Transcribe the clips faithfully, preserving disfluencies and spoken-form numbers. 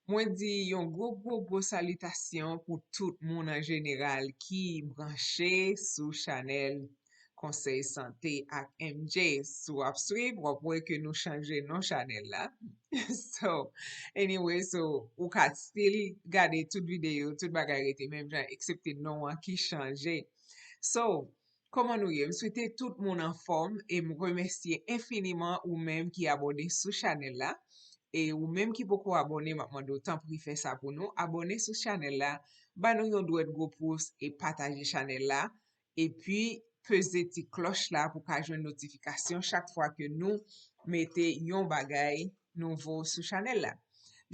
Mwen di yon gwo, gwo, gwo salitasyon pou tout moun an jeneral ki branche sou chanèl Konsèy Sante ak M J. Si w ap swiv, w ap wè ke nou chanje non chanèl la. So, anyway, so, ou ka still gade tout videyo, tout bagay rete menm jan, eksepte non an ki chanje. So, kòman nou ye? M swete tout moun anfòm e m remèsye enfiniman ou menm ki abòne sou chanèl la. E ou menm ki poko abòne, m ap mande w tanpri fè sa pou nou. Abòne sou chanèl la, ba nou yon dwèt gwo pous e pataje chanèl la. Epi peze ti klòch la pou ka jwenn notifikasyon chak fwa ke nou mete yon bagay nouvo sou chanèl la.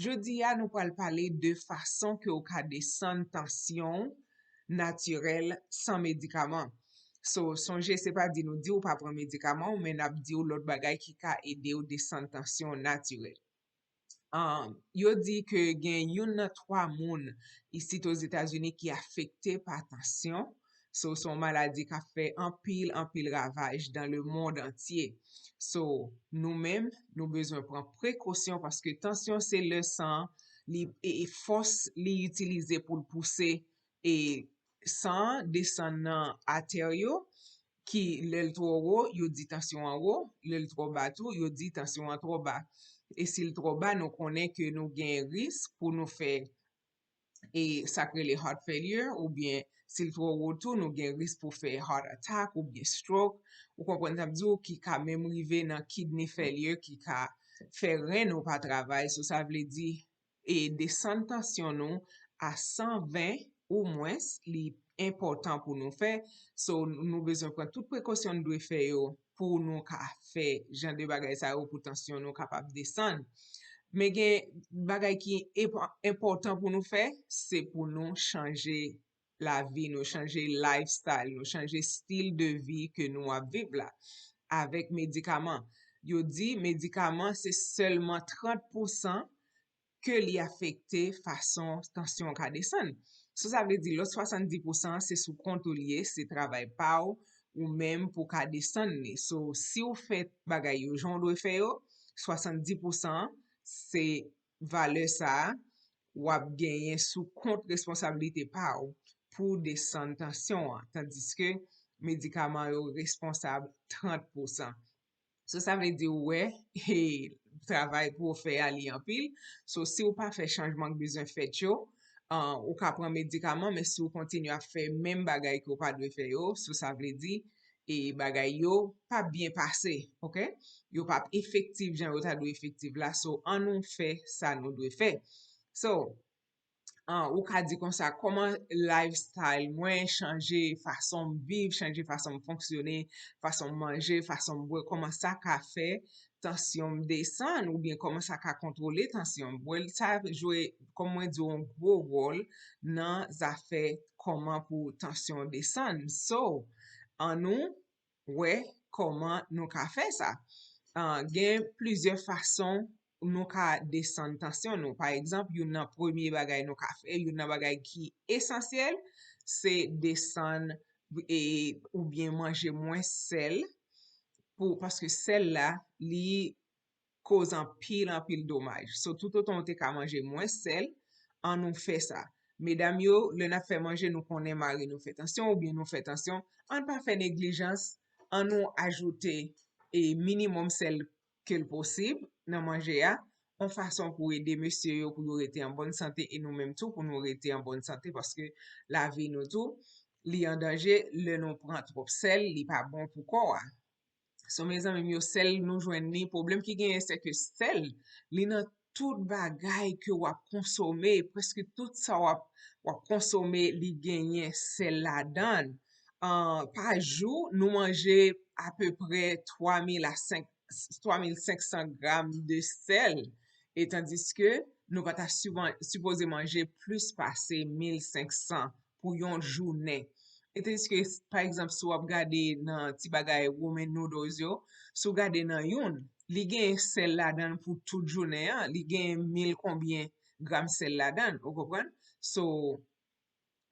Jodi a, nou pral pale de fason ke w ka desann tansyon w natirèl san medikaman. So, sonje, se pa di nou di w pa pran medikaman w, men n ap di w lòt bagay ki ka ede w desann tansyon w natirèl. Um, yo di ke gen youn nan twa moun isit Ozetazini ki afekte pa tansyon. So, se yon maladi k ap fè anpil, anpil ravaj dans le monde entier. So, nou menm, nou bezwen pran prekosyon paske tansyon se lè san an, li, e, e fòs li itilize pou l pouse e san an desann nan atè yo, ki lè l twò wo, yo di tansyon an wo, lè l twò ba tou, yo di tansyon an twò ba. E si l twò ba, nou konnen ke nou gen risk pou nou fè e sa k rele heart failure, oubyen si l twò wo tou, nou gen risk pou fè heart attack oubyen stroke. Ou konprann sa m di w, ki ka menm rive nan kidney failure, ki ka fè ren nou pa travay. So, sa vle di, e desann tansyon nou a san ven ou mwens, li enpòtan pou nou fè. So, nou bezwen pran tout prekosyon n dwe fè yo pou nou ka fè jan de bagay sa yo pou tansyon nou kapab desann. Men gen bagay ki enpò-, enpòtan pou nou fè, se pou nou chanje lavi nou, chanje lifestyle nou, chanje stil de vi ke nou ap viv la avèk medikaman. Yo di medikaman se sèlman trant pousan ke li afekte fason tansyon w ka desann. So, sa vle di lòt swasanndis pousan se sou kont ou l ye, se travay pa w, ou menm pou w ka desann li. So, si w fè bagay yo jan w dwe fè yo, swasanndis pousan se valè sa a w ap genyen sou kont responsablite pa w pou desann tansyon an, tandiske medikaman yo responsab trant pousan. So, sa vle di, ou wè, e, travay pou w fè a, li anpil. So, si w pa fè chanjman k bezwen fèt yo, an, ou ka pran medikaman, men si w kontinye ap fè menm bagay ke w pa dwe fè yo, so, sa vle di, e, bagay yo p ap byen pase, oke? Yo p ap efektif jan yo ta dwe efektif la. So, ann nou fè sa nou dwe fè. So, an, ou ka di konsa, kòman lifestyle mwen chanje, fason m viv chanje, fason m fonksyone, fason m manje, fason m bwè, kòman sa ka fè tansyon m desann, oubyen kòman sa ka kontwole tansyon m? Well, sa jwe, kòm mwen di w, yon gwo wòl nan zafè kòman pou tansyon w desann. So, ann nou wè kòman nou ka fè sa. Ah, gen plizyè fason nou ka desann tansyon nou. Pa egzanp, youn nan premye bagay nou ka fè, youn nan bagay ki esansyèl, se desann, e, oubyen manje mwens sèl, pou, paske sèl la, li koz anpil, anpil domaj. So, toutotan w te ka manje mwens sèl, ann nou fè sa. Medam yo, lè n ap fè manje, nou konnen mari nou fè tansyon oubyen nou fè tansyon, ann pa fè neglijans, ann nou ajoute, e, minimòm sèl ke l posib nan manje a, yon fason pou ede mesye yo pou yo rete an bòn sante e nou menm tou pou nou rete an bòn sante, paske lavi nou tou, li an danje. Lè nou pran twòp sèl, li pa bon pou kò a. So, mezanmi m yo, sèl nou jwenn li, pwoblèm ki genyen, se ke sèl, li nan tout bagay ke w ap konsome, prèske tout sa w ap, w ap konsome, li genyen sèl ladan l. Ah, pa jou, nou manje apeprè twa mil a senk, twa mil senk san gram de sèl, e tandiske nou pa ta sivan-, sipoze manje plis pase mil senk san pou yon jounen. E tandiske, pa egzanp, si w ap gade nan ti bagay ramen noodles yo, si w gade nan youn, li gen sèl ladan l pou tout jounen an, li gen mil konbyen gram sèl ladan l, ou konprann? So,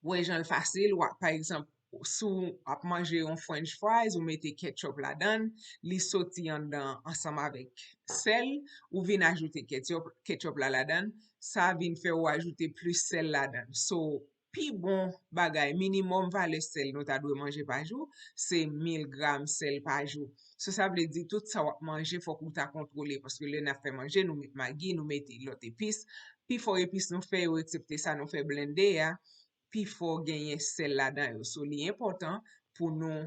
wè jan l fasil, w ap, pa egzanp, si w ap manje yon French fries, ou mete ketchup ladan l, li soti anndan ansanm avèk sèl, ou vin ajoute ketchup, ketchup la ladan l, sa vin fè ou ajoute plis sèl ladan l. So, pi bon bagay, minimòm valè sèl nou ta dwe manje pa jou, se mil gram sèl pa jou. So, sa vle di tout sa w ap manje, fòk ou ta kontwole, paske lè n ap fè manje, nou met magi, nou mete lòt epis. Pifò epis nou fè yo, eksepte sa nou fè blende a, pifò genyen sèl ladan yo. So, li enpòtan pou nou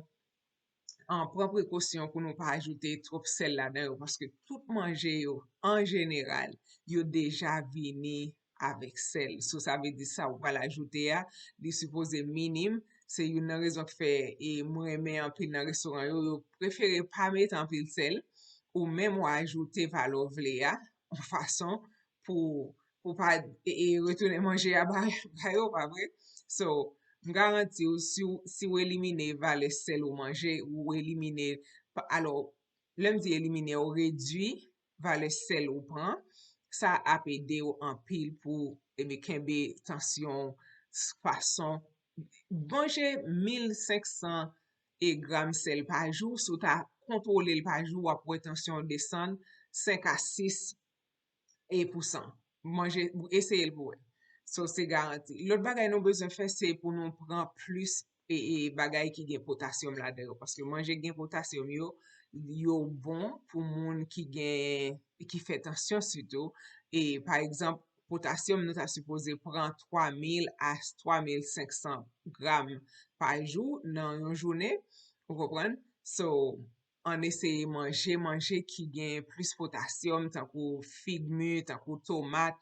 an pran prekosyon pou nou pa ajoute twòp sèl ladan yo, paske tout manje yo, an jeneral, yo deja vini avèk sèl. So, sa vle di sa ou pral ajoute a, li sipoze minim. Se youn nan rezon k fè e mwen renmen anpil nan restoran yo, yo prefere pa mete anpil sèl, ou menm w ajoute valè w vle a, yon fason pou, pou pa e, e retounen manje a ba, ba yo, pa vre? So, m garanti w, si w, si w elimine valè sèl ou manje, ou elimine, pa- alò, lè m di elimine, ou redui valè sèl ou pran, sa ap ede w anpil pou, e, kenbe tansyon w fason, manje mil senk san e gram sèl pa jou, si w ta kontwole l pa jou, w ap wè tansyon w desann senk a sis e pousan. Manje, eseye l pou wè. So, se garanti. Lòt bagay nou bezwen fè, se pou nou pran plis e, e bagay ki gen potasyòm ladan yo. Paske manje gen potasyòm yo, yo bon pou moun ki gen, ki fè tansyon sitou. E, pa egzanp, potasyòm, nou ta sipoze pran twa mil a twa mil senk san gram pa jou nan yon jounen. Ou konprann? So, ann eseye manje manje ki gen plis potasyòm, tankou fig mi, tankou tomat,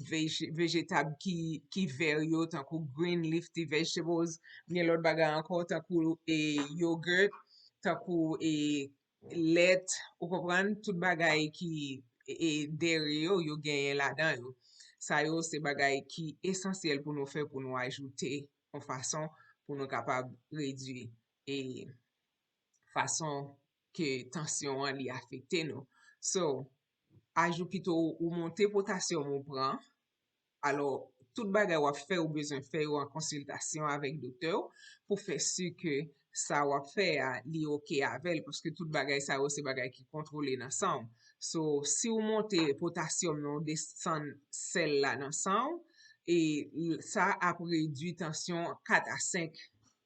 vej- vejetab ki, ki vè yo, tankou green leafy vegetables. Gen lòt bagay ankò, tankou e, yogurt, tankou e, lèt, ou konprann? Tout bagay ki e, e, deri yo, yo genyen ladan yo. Sa yo se bagay ki esansyèl pou nou fè, pou nou ajoute yon fason pou nou kapab redui e fason ke tansyon an li afekte nou. So, ajou pito ou monte potasyòm ou pran. Alò, tout bagay w ap fè, ou bezwen fè yo an konsiltasyon avèk doktè w pou fè si ke sa w ap fè a, li oke avè l, paske tout bagay sa yo se bagay ki kontwole nan san w. So, si w monte potasyòm nan, ou desann sèl la nan san w, e l- sa ap redui tansyon kat a senk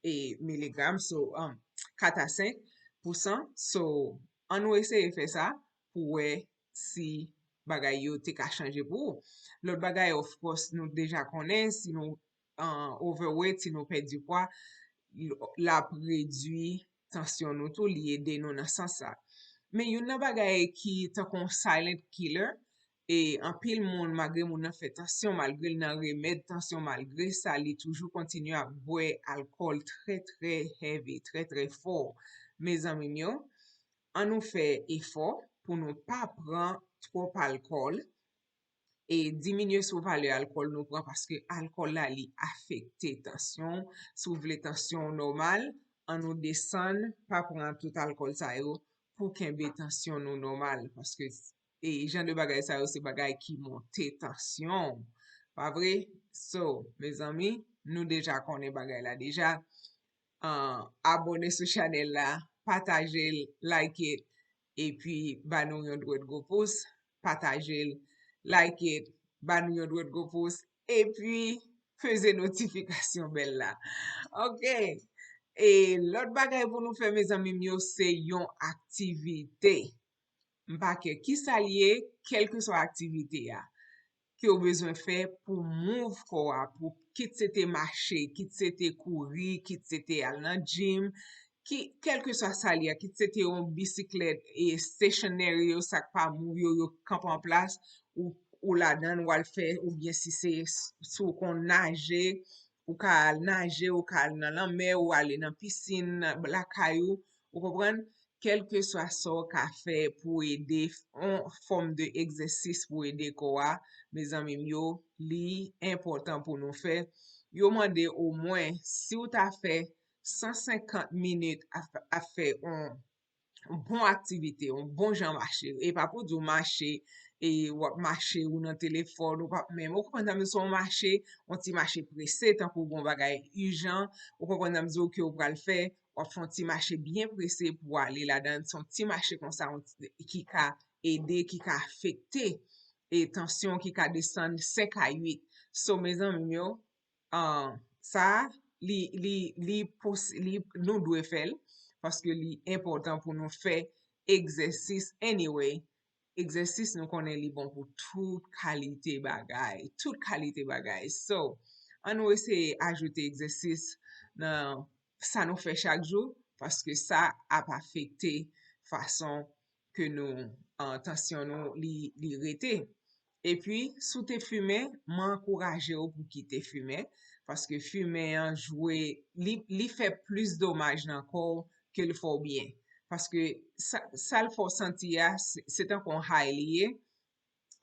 e, miligram, so, um, kat a senk pousan. So, ann nou eseye fè sa pou wè si bagay yo te ka chanje pou ou. Lòt bagay, of course, nou deja konnen, si nou uh, overweight, si nou pèdi pwa, l- l ap redui tansyon nou tou, li ede nou nan sans sa. Men youn nan bagay ki tankou yon silent killer, e anpil moun, malgre moun nan fè tansyon, malgre l nan remèd tansyon, malgre sa, li toujou kontinye ap bwè alkòl trè, trè heavy, trè, trè fò. Mezanmi m yo, ann nou fè efò pou nou pa pran twòp alkòl e diminye sou valè alkòl nou pran, paske alkòl la, li afekte tansyon. Si w vle tansyon w nòmal, ann nou desann, pa pran tout alkòl sa yo pou kenbe tansyon nou nòmal, paske e jan de bagay sa yo se bagay ki monte tansyon, pa vre? So, mezanmi, nou deja konnen bagay la deja. Uh, abòne sou chanèl la, pataje l, like it, epi ba nou yon dwèt gwo pous, pataje l, like it, ba nou yon dwèt gwo pous, epi peze notifikasyon bèl la. Ok. E lòt bagay pou nou fè, mezanmi m yo, se yon aktivite. M pa kè kisa l ye, kèlkeswa aktivite a ke w bezwen fè pou move kò a, pou kit se te mache, kit se te kouri, kit se te al nan gym, ki, kèlkeswa sa l ye, kit se te yon bisiklèt e stationary yo, sa k pa move yo, yo kanpe an plas, ou, ou ladan l, w al fè, oubyen si se, si w konn naje, ou ka al naje, ou ka al nan lanmè, ou ale nan pisin, nan lakay ou, ou konprann? Kèlkeswa sa w ka fè pou ede, yon fòm de egzèsis pou ede kò a, mezanmi m yo, li enpòtan pou nou fè. Yo mande omwen, si w ta fè san senkant minit ap, ap fè yon bon aktivite, yon bon jan mache, e pa pou di w mache e w ap mache, ou nan telefòn, ou p ap menm, ou konprann sa m di, se yon mache, yon ti mache prese, tankou gon bagay ijan, ou konprann sa m di w ke w pral fè, w ap fè yon ti mache byen prese pou w ale ladan l, se yon ti mache konsa yon ti- ki ka ede, ki ka afekte e tansyon ki ka desann senk a uit. So, mezanmi m yo, ah, sa, li, li, li, pos- li, nou dwe fè l, paske li enpòtan pou nou fè egzèsis anyway. Egzèsis, nou konnen li bon pou tout kalite bagay, tout kalite bagay. So, ann nou eseye ajoute egzèsis nan sa nou fè chak jou, paske sa ap afekte fason ke nou, ah, tansyon nou li, li rete. Epi, si w te fimen, mwen ankouraje w pou kite fimen, paske fimen an jwe, li, li fè plis domaj nan kò w ke l fè w byen. Paske sa, sa l fè w santi a, se, se tankou yon high li ye,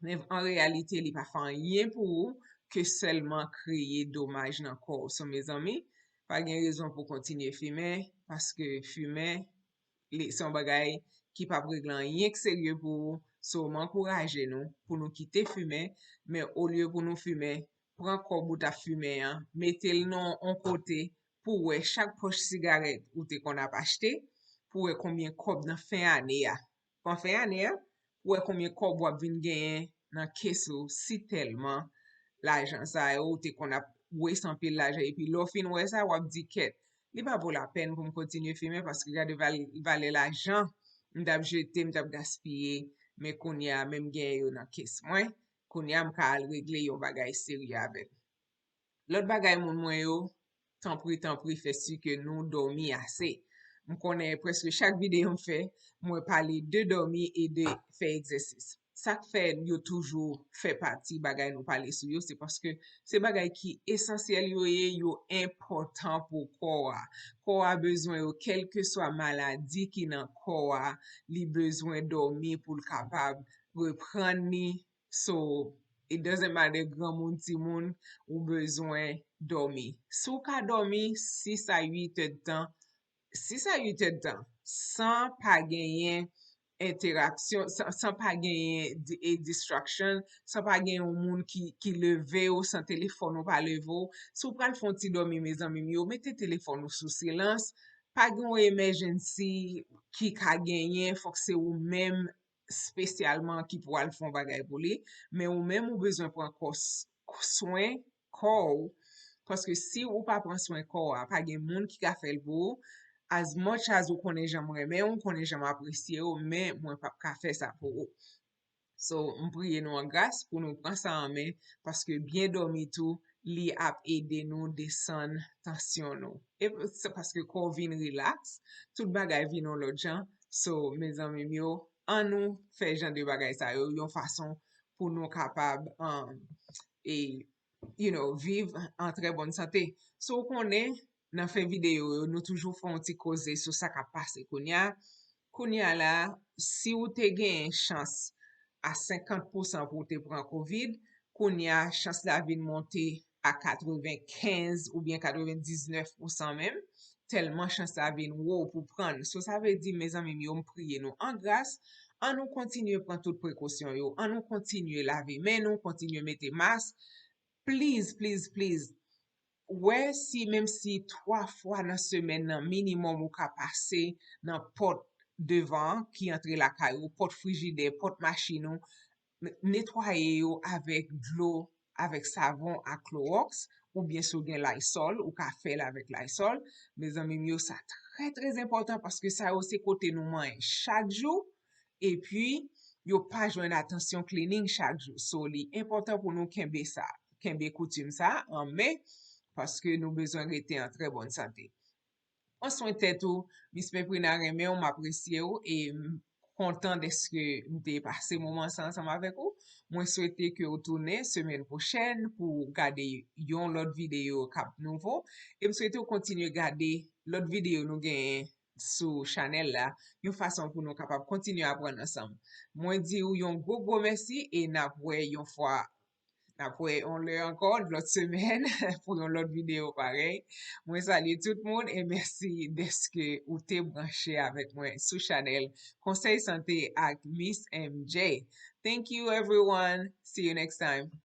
men an reyalite, li pa fè anyen pou ou ke sèlman kreye domaj nan kò w. So, mezanmi, pa gen rezon pou kontinye fimen, paske fimen, li, se yon bagay ki p ap regle anyen k serye pou ou. So, m ankouraje nou pou nou kite fimen, men olye pou nou fimen, pran kòb ou t ap fimen an, mete l nan yon kote pou w wè chak pòch sigarèt ou te konn ap achte, pou w wè konbyen kòb nan fen ane a. Pran fen ane a, pou w wè konbyen kòb w ap vin genyen nan kes ou, si tèlman lajan sa yo, ou te konn ap waste anpil lajan, epi lè w fin wè sa, w ap di, "Kèt, li pa vo lapèn pou m kontinye fimen, paske gade val- valè lajan m t ap jete, m t ap gaspiye, men kounye a, men m genyen yo nan kes mwen, kounye a, m ka al regle yon bagay serye avè l." Lòt bagay, moun mwen yo, tanpri, tanpri, fè si ke nou dòmi ase. M konnen prèske chak videyo m fè, mwen pale de dòmi e de fè egzèsis. Sa k fè yo toujou fè pati bagay nou pale sou yo, se paske se bagay ki esansyèl yo ye, yo enpòtan pou kò a. Kò a bezwen yo, kèlkeswa maladi ki nan kò a, li bezwen dòmi pou l kapab reprann li. So, it doesn't matter granmoun, timoun, ou bezwen dòmi. Si w ka dòmi sis a uit èdtan, sis a uit èdtan, san pa genyen enteraksyon, san, san pa genyen di- e distraction, san pa gen yon moun ki, ki leve w, san telefòn ou pa leve w, si w pral fè yon ti dòmi, mezanmi m yo, mete telefòn ou sou silans, pa gen yon emergency ki ka genyen, fòk se ou menm espesyalman ki pou al fè yon bagay pou li, men ou menm ou bezwen pran kò s- swen kò w, paske si ou pa pran swen kò a, pa gen moun ki ka fè l pou ou, as much as ou konnen jan m renmen w, ou konnen jan m apresye w, men mwen p ap ka fè sa pou ou. So, m priye nou an gras pou nou pran sa an men, paske byen dòmi tou, li ap ede nou desann tansyon nou. E se paske kò w vin relax, tout bagay vin yon lòt jan. So, mezanmi m yo, ann nou fè jan de bagay sa yo yon fason pou nou kapab, um, e, you know, viv an trè bòn sante. So, w konnen, nan fen videyo yo, nou toujou fè yon ti koze sou sa k ap pase kounye a. Kounye a la, si w te genyen chans a senkant pousan pou w te pran kovid, kounye a, chans la vin monte a katrevenkenz oubyen katrevendiznèf pousan menm, tèlman chans la vin wo pou pran l. So, sa vle di, mezanmi m yo, m priye nou an gras, ann nou kontinye pran tout prekosyon yo, ann nou kontinye lave men nou, kontinye mete mas. Please, please, please, wè si, menm si twa fwa nan semèn nan minimòm ou ka pase nan pòt devan an ki antre lakay ou, pòt frijidè, pòt machin ou, n- netwaye yo avèk dlo, avèk savon ak klowòks, oubyen si w gen Lysol, ou ka fè l avèk Lysol. Mezanmi m yo, sa trè, trè enpòtan paske sa yo se kote nou manyen chak jou, epi yo pa jwenn atansyon cleaning chak jou. So, li enpòtan pou nou kenbe sa, kenbe koutim sa an men, paske nou bezwen rete an trè bòn sante. Pran swen tèt ou, Miss Meprina renmen w, m apresye w, e m kontan dèske m te pase moman sa ansanm avèk ou. Mwen swete ke w tounen semèn pwochèn pou w gade yon lòt videyo k ap nouvo, e m swete w kontinye gade lòt videyo nou genyen sou chanèl la, yon fason pou nou kapab kontinye aprann ansanm. Mwen di w yon gwo, gwo mèsi e n ap wè yon fwa N ap wè yon lè ankò, lòt semèn, pou yon lòt videyo parèy. Mwen salye tout moun e mèsi dèske ou te branche avèk mwen sou chanèl Konsèy Sante ak Miss M J. Thank you, everyone. See you next time.